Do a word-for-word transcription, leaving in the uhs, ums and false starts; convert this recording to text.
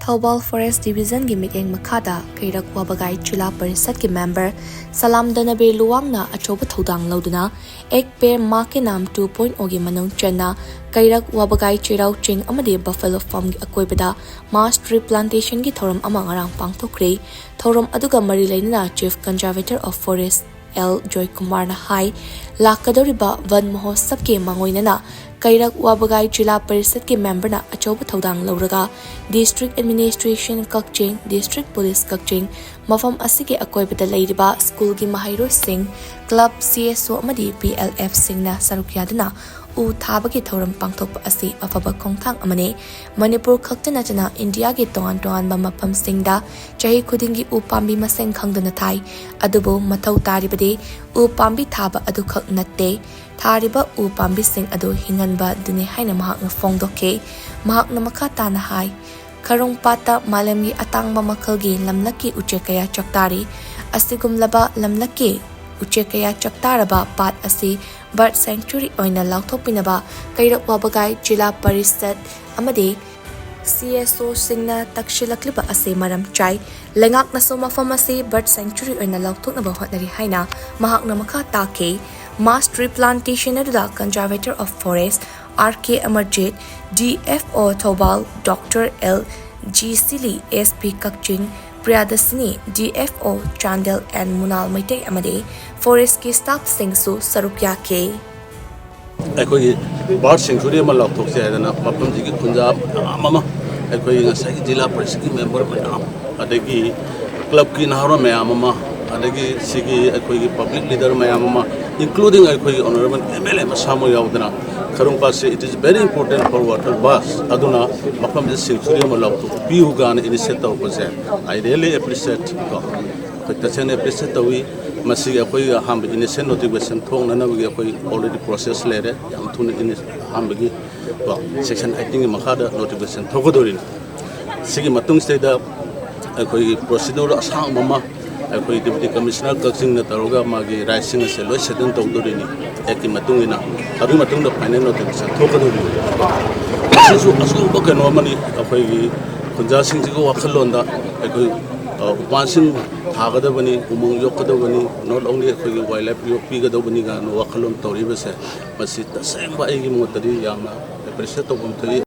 Thoubal forest ꯗꯤꯕꯤꯖꯟꯒꯤ ꯃꯤꯠꯌꯦꯡ ꯃꯈꯥꯗ ꯀꯩꯔꯛ ꯋꯥꯕꯒꯥꯏ ꯖꯤꯂꯥ ꯄꯔꯤꯁꯠꯀꯤ ꯃꯦꯝꯕꯔ ꯁꯂꯥꯝ ꯗꯅꯕꯤꯔ ꯂꯨꯋꯥꯡꯅ ꯑꯆꯧꯕ ꯊꯧꯗꯥꯡ ꯂꯧꯗꯨꯅ ꯑꯦꯛ ꯄꯦꯔ ꯃꯥ ꯀꯦ ꯅꯥꯝ ꯇꯨ ꯄꯣꯏꯟ ꯑꯣꯒꯤ ꯃꯅꯨꯡ ꯆꯟꯅ ꯀꯩꯔꯛ ꯋꯥꯕꯒꯥꯏ ꯆꯩꯔꯥꯎ ꯆꯤꯡ ꯑꯃꯗꯤ ꯕꯐꯦꯂꯣ ꯐꯥꯔꯝꯒꯤ ꯑꯀꯣꯏꯕꯗ ꯃꯥꯁ ꯇ꯭ꯔꯤ ꯄ꯭ꯂꯥꯟꯇꯦꯁꯟꯒꯤ ꯊꯧꯔꯝ ꯑꯃ ꯉꯔꯥꯡ ꯄꯥꯡꯊꯣꯛꯈ꯭ꯔꯦ꯫ ꯊꯧꯔꯝ ꯑꯗꯨꯒ ꯃꯔꯤ ꯂꯩꯅꯅ ꯆꯤꯐ ꯀꯟꯖꯥꯔꯕꯦꯇꯔ ꯑꯣꯐ ꯐꯣꯔꯦꯁ ꯑꯦꯜ ꯖꯣꯏꯀꯨꯃꯥꯔꯅ ꯍꯥꯏ, ꯂꯥꯛꯀꯗꯧꯔꯤꯕ ꯋꯟ ꯃꯍꯣꯠꯁꯕꯀꯤ ꯃꯥꯡꯑꯣꯏꯅꯅ ꯀꯩꯔꯛ ꯋꯥꯕꯒꯥꯏ ꯖꯤꯂꯥ ꯄꯔꯤꯁꯠꯀꯤ ꯃꯦꯝꯕꯔꯅ ꯑꯆꯧꯕ ꯊꯧꯗꯥꯡ ꯂꯧꯔꯒ ꯗꯤꯁꯇ꯭ꯔꯤꯛ ꯑꯦꯗꯃꯤꯅꯤꯁꯇ꯭ꯔꯦꯁꯟ ꯀꯛꯆꯤꯡ, ꯗꯤꯁꯇ꯭ꯔꯤꯛ ꯄꯨꯂꯤꯁ ꯀꯛꯆꯤꯡ, ꯃꯐꯝ ꯑꯁꯤꯒꯤ ꯑꯀꯣꯏꯕꯗ ꯂꯩꯔꯤꯕ ꯁ꯭ꯀꯨꯜꯒꯤ ꯃꯍꯩꯔꯣꯏꯁꯤꯡ, ꯀ꯭ꯂꯕ, ꯁꯤ ꯑꯦꯁ ꯑꯣ ꯑꯃꯗꯤ ꯄꯤ ꯑꯦꯜ ꯑꯦꯐꯁꯤꯡꯅ ꯁꯔꯨꯛ ꯌꯥꯗꯨꯅ ꯎ ꯊꯥꯕꯒꯤ ꯊꯧꯔꯝ ꯄꯥꯡꯊꯣꯛꯄ ꯑꯁꯤ ꯑꯐꯕ ꯈꯣꯡꯊꯥꯡ ꯑꯃꯅꯤ꯫ ꯃꯅꯤꯄꯨꯔ ꯈꯛꯇ ꯅꯠꯇꯅ ꯏꯟꯗꯤꯌꯥꯒꯤ ꯇꯣꯉꯥꯟ ꯇꯣꯉꯥꯟꯕ ꯃꯐꯝꯁꯤꯡꯗ ꯆꯍꯤ ꯈꯨꯗꯤꯡꯒꯤ ꯎ ꯄꯥꯝꯕꯤ ꯃꯁꯤꯡ ꯈꯪꯗꯅ ꯊꯥꯏ꯫ ꯑꯗꯨꯕꯨ ꯃꯊꯧ ꯇꯥꯔꯤꯕꯗꯤ ꯎ ꯄꯥꯝꯕꯤ ꯊꯥꯕ ꯑꯗꯨꯈꯛ ꯅꯠꯇꯦ, ꯊꯥꯔꯤꯕ ꯎ ꯄꯥꯝꯕꯤꯁꯤꯡ ꯑꯗꯨ ꯍꯤꯡꯍꯟꯕ ꯑꯗꯨꯅꯤ ꯍꯥꯏꯅ ꯃꯍꯥꯛꯅ ꯐꯣꯡꯗꯣꯛꯈꯤ꯫ ꯃꯍꯥꯛꯅ ꯃꯈꯥ ꯇꯥꯅ ꯍꯥꯏ, ꯈꯔꯨꯡ ꯄꯥꯠꯇ ꯃꯥꯂꯦꯝꯒꯤ ꯑꯇꯥꯡꯕ ꯃꯈꯜꯒꯤ ꯂꯝꯂꯛꯀꯤ ꯎꯆꯦꯛ ꯀꯌꯥ ꯆꯥꯛꯇꯥꯔꯤ꯫ ꯑꯁꯤꯒꯨꯝꯂꯕ ꯂꯝꯂꯛꯀꯤ ꯎꯆꯦꯛ ꯀꯌꯥ ꯆꯥꯛꯇꯥꯔꯕ ꯄꯥꯠ ꯑꯁꯤ ꯕꯥꯔꯗ ꯁꯦꯡꯆꯨꯔꯤ ꯑꯣꯏꯅ ꯂꯥꯎꯊꯣꯛꯄꯤꯅꯕ ꯀꯩꯔꯛ ꯋꯥꯕꯒꯥꯏ ꯖꯤꯂꯥ ꯄꯔꯤꯁꯠ ꯑꯃꯗꯤ ꯁꯤ ꯑꯦꯁ ꯑꯣꯁꯤꯡꯅ ꯇꯛꯁꯤꯜꯂꯛꯂꯤꯕ ꯑꯁꯤ ꯃꯔꯝ ꯆꯥꯏ꯫ ꯂꯩꯉꯥꯛꯅꯁꯨ ꯃꯐꯝ ꯑꯁꯤ ꯕꯥꯔꯗ ꯁꯦꯡꯆꯨꯔꯤ ꯑꯣꯏꯅ ꯂꯥꯎꯊꯣꯛꯅꯕ ꯍꯣꯠꯅꯔꯤ ꯍꯥꯏꯅ ꯃꯍꯥꯛꯅ ꯃꯈꯥ ꯇꯥꯈꯤ꯫ ꯃꯥꯁ ꯇ꯭ꯔꯤ ꯄ꯭ꯂꯥꯟꯇꯦꯁꯟ ꯑꯗꯨꯗ conservator of forest R K Amarjit, D F O ꯊꯧꯕꯥꯜ ꯗꯣꯛꯇꯔ ꯑꯦꯜ ꯖꯤ ꯁꯤꯂꯤ, ꯑꯦꯁ ꯄꯤ ꯀꯛꯆꯤꯡ ꯄ꯭ꯔꯤꯌꯥꯗꯁꯤꯅꯤ, D F O Chandel and ꯃꯨꯅꯥꯜ Meitei ꯑꯃꯗꯤ ꯐꯣꯔꯦꯁꯀꯤ ꯁ꯭ꯇꯥꯐꯁꯤꯡꯁꯨ ꯁꯔꯨꯛ ꯌꯥꯈꯤ꯫ ꯑꯩꯈꯣꯏꯒꯤ ꯕꯥꯔꯗ ꯁꯦꯡꯆꯨꯔꯤ ꯑꯃ ꯂꯥꯎꯊꯣꯛꯁꯦ ꯍꯥꯏꯗꯅ ꯃꯐꯝꯁꯤꯒꯤ ꯈꯨꯟꯖꯥ ꯃꯌꯥꯝ ꯑꯃ, ꯑꯩꯈꯣꯏꯒꯤ ꯉꯁꯥꯏꯒꯤ ꯖꯤꯂꯥ ꯄꯔꯤꯁꯠꯀꯤ ꯃꯦꯝꯕꯔ ꯃꯌꯥꯝ, ꯑꯗꯒꯤ ꯀ꯭ꯂꯕꯀꯤ ꯅꯍꯥꯔꯣꯜ ꯃꯌꯥꯝ ꯑꯃ, ꯑꯗꯒꯤ ꯁꯤꯒꯤ ꯑꯩꯈꯣꯏꯒꯤ ꯄꯕ꯭ꯂꯤꯛ ꯂꯤꯗꯔ ꯃꯌꯥꯝ ꯑꯃ, including ꯑꯩꯈꯣꯏꯒꯤ ꯑꯣꯅꯔꯦꯕꯜ ꯑꯦꯝ ꯑꯦꯜ ꯑꯦ ꯃꯁꯥꯃꯛ ꯌꯥꯎꯗꯅ, ꯈꯔꯨꯡ ꯄꯥꯠꯁꯦ it is very important for water birds, ꯑꯗꯨꯅ ꯃꯐꯝꯁꯤꯗ ꯁꯦꯡꯆꯨꯔꯤ ꯑꯃ ꯂꯥꯎꯊꯣꯛꯄꯤꯌꯨ ꯀꯥꯏꯅ initiate ꯇꯧꯔꯛꯄꯁꯦ, I really appreciate ꯀꯣ꯫ ꯑꯩꯈꯣꯏ ꯇꯁꯦꯡꯅ appreciate ꯇꯧꯏ꯫ ꯃꯁꯤꯒꯤ ꯑꯩꯈꯣꯏꯒꯤ ꯑꯍꯥꯟꯕ initial notification ꯊꯣꯛꯅꯅꯕꯒꯤ ꯑꯩꯈꯣꯏ already process ꯂꯩꯔꯦ꯫ ꯌꯥꯝ ꯊꯨꯅ ꯑꯍꯥꯟꯕꯒꯤ ꯀꯣ, section eighteenꯒꯤ ꯃꯈꯥꯗ notification ꯊꯣꯛꯀꯗꯧꯔꯤꯅꯤ꯫ ꯁꯤꯒꯤ ꯃꯇꯨꯡꯁꯤꯗꯩꯗ ꯑꯩꯈꯣꯏꯒꯤ procedure ꯑꯁꯥꯡꯕ ꯑꯃ ꯑꯩꯈꯣꯏ Deputy Commissioner ꯀꯛꯆꯤꯡꯅ ꯇꯧꯔꯒ ꯃꯥꯒꯤ rightꯁꯤꯡ ꯑꯁꯦ ꯂꯣꯏ settle ꯇꯧꯗꯣꯔꯤꯅꯤ꯫ Actꯀꯤ ꯃꯇꯨꯡ ꯏꯟꯅ ꯑꯗꯨꯒꯤ ꯃꯇꯨꯡꯗ final notification ꯊꯣꯛꯀꯗꯧꯔꯤꯅꯤ꯫ ꯃꯁꯤꯁꯨ ꯑꯆꯧꯕ ꯀꯩꯅꯣ ꯑꯃꯅꯤ꯫ ꯑꯩꯈꯣꯏꯒꯤ ꯈꯨꯟꯖꯥꯁꯤꯡꯁꯤꯒꯤ ꯋꯥꯈꯜꯂꯣꯟꯗ ꯑꯩꯈꯣꯏ, ꯑ, ꯎꯄꯥꯟꯁꯤꯡ ꯊꯥꯒꯗꯕꯅꯤ, ꯎꯃꯪ ꯌꯣꯛꯀꯗꯕꯅꯤ, not only ꯑꯩꯈꯣꯏꯒꯤ wild life ꯌꯣꯛꯄꯤꯒꯗꯕꯅꯤ ꯀꯥꯏꯅ ꯋꯥꯈꯜꯂꯣꯟ ꯇꯧꯔꯤꯕꯁꯦ, ꯃꯁꯤ ꯇꯁꯦꯡꯕ ꯑꯩꯒꯤ ꯃꯣꯠꯇꯗꯤ ꯌꯥꯝꯅ appreciate ꯇꯧꯐꯝ ꯊꯣꯛꯏ꯫